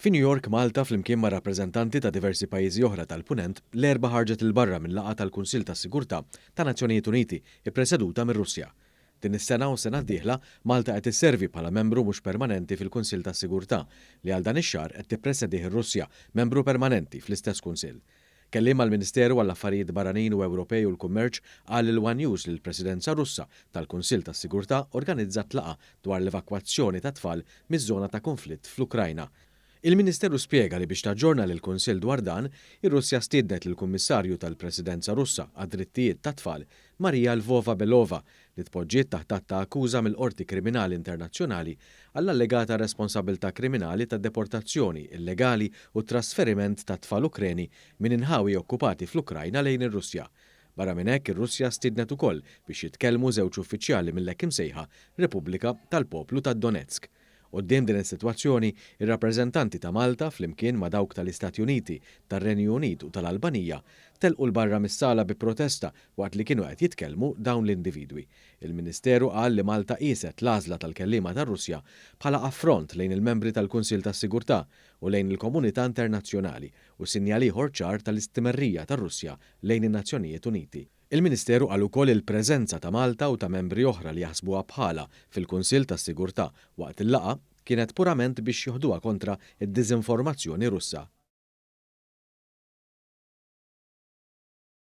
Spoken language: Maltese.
Fi New York, Malta flimkien ma' rappreżentanti ta' diversi pajjiżi oħra tal-Punent, l-Erbgħa ħarġet 'il barra minn laqgħa tal-Kunsill tas-Sigurtà tan-Nazzjonijiet Uniti ppreseduta mir-Russja. Din is-sena u s-sena d-dieħla, Malta qed isservi bħala membru mhux permanenti fil-Kunsill tas-Sigurtà, li għal dan ix-xahar qed tippresedih ir-Russja, membru permanenti fl-istess Kunsill. Kelliem għall-Ministeru għall-Affarijiet Barranin u Ewropej u l-Kummerċ qal lil one News li l-Presidenza Russa tal-Kunsill tas-Sigurtà organizzat laqgħa dwar l-evakwazzjoni ta' tfal miż-żona ta' kunflitt fl-Ukrajna. Il-Ministeru spjega li biex taġġorna lill-Kunsill dwar dan, ir-Russja stiednet lill-Kummissarju tal-Presidenza Russa għad-Drittijiet tat-Tfal, Maria Lvova-Belova, li tpoġġiet taħt att ta' akkuża mill-Qorti Kriminali Internazzjonali għall-allegata responsabbiltà kriminali ta' deportazzjoni illegali u trasferiment ta' tfal Ukreni minn inħawi okkupati fl-Ukrajna lejn ir-Russja. Barra minn hekk, ir-Russja stiednet ukoll biex jitkellmu żewġ uffiċjali mill-hekk imsejħa Repubblika tal-Poplu ta' Donetsk. Quddiem din is-sitwazzjoni, ir-rappreżentanti ta' Malta, flimkien ma' dawk tal-Istati Uniti, tar-Renju Unit u tal-Albanija, telqu 'l barra mis-sala bi protesta waqt li kienu qed jitkellmu dawn l-individwi. Il-Ministeru qal li Malta qieset l-għażla tal-kelliema tar-Russja bħala affront lejn il-membri tal-Kunsill tas-Sigurtà u lejn il-komunità internazzjonali u sinjal ieħor ċar tal-istmerrija tar-Russja lejn in-Nazzjonijiet Uniti. Il-Ministeru qal ukoll li l-preżenza ta' Malta u ta' membri oħra li jaħsbuha bħalha fil-Kunsill tas-Sigurtà waqt il-laqgħa kienet purament biex joħduha kontra d-diżinformazzjoni Russa.